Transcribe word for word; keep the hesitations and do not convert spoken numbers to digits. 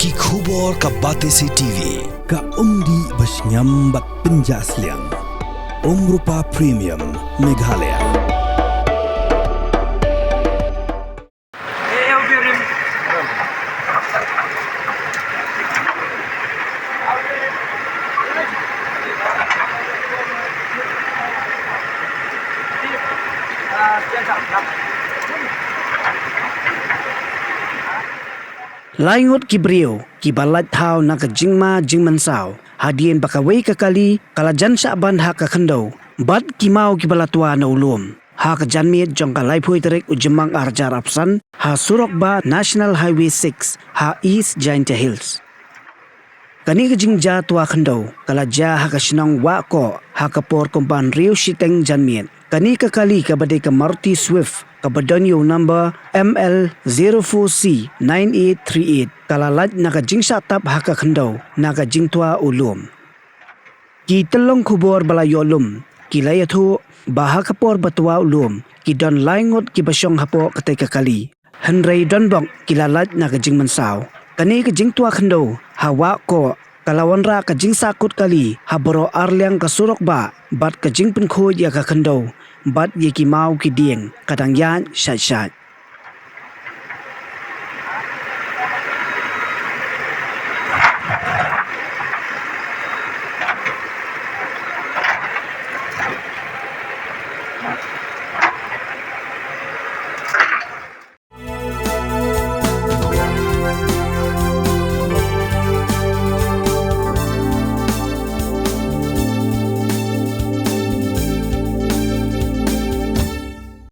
Ki khubor ka Batesi T V, ka umdih ba shngiam bad pynjah sliang. Umrupa Premium, Meghalaya. Lai ngut ki briew kiba lait thaw na ka jingma jingmynsaw hadien ba kawei ka kali ka la jan shah ban ha ka khyndew bad ki maw kiba la twa na u lum ha ka janmiet jong ka laiphew tarik u Jymmang arhajar arphew san ha surok bah National Highway six ha East Jaintia Hills. Kane ka jingjia twa khyndew ka la jia ha ka shnong Wahkoh ha ka por kumba hynriew shiteng janmiet. Kane ka kali kaba dei ka Maruti Swift kaba don ïa u number M L zero four C nine eight three eight ka la lait na ka jingshah tap ha ka khyndew na ka jingtwa u lum. Ki tyllong khubor ba la ïoh lum ki la ïathuh ba ha ka por ba twa u lum ki don lai ngut kiba shong hapoh katei ka kali. Hynrei donbok ki la lait na ka jingmynsaw. Kane ka jingtwa khyndew ha Wahkoh ka la wanrah ka jingsahkut kali ha baroh arliang ka surok bah bad ka jingpynkhuid ïa ka khyndew bad ïa ki maw ki dieng ka dang ïaid shait shait.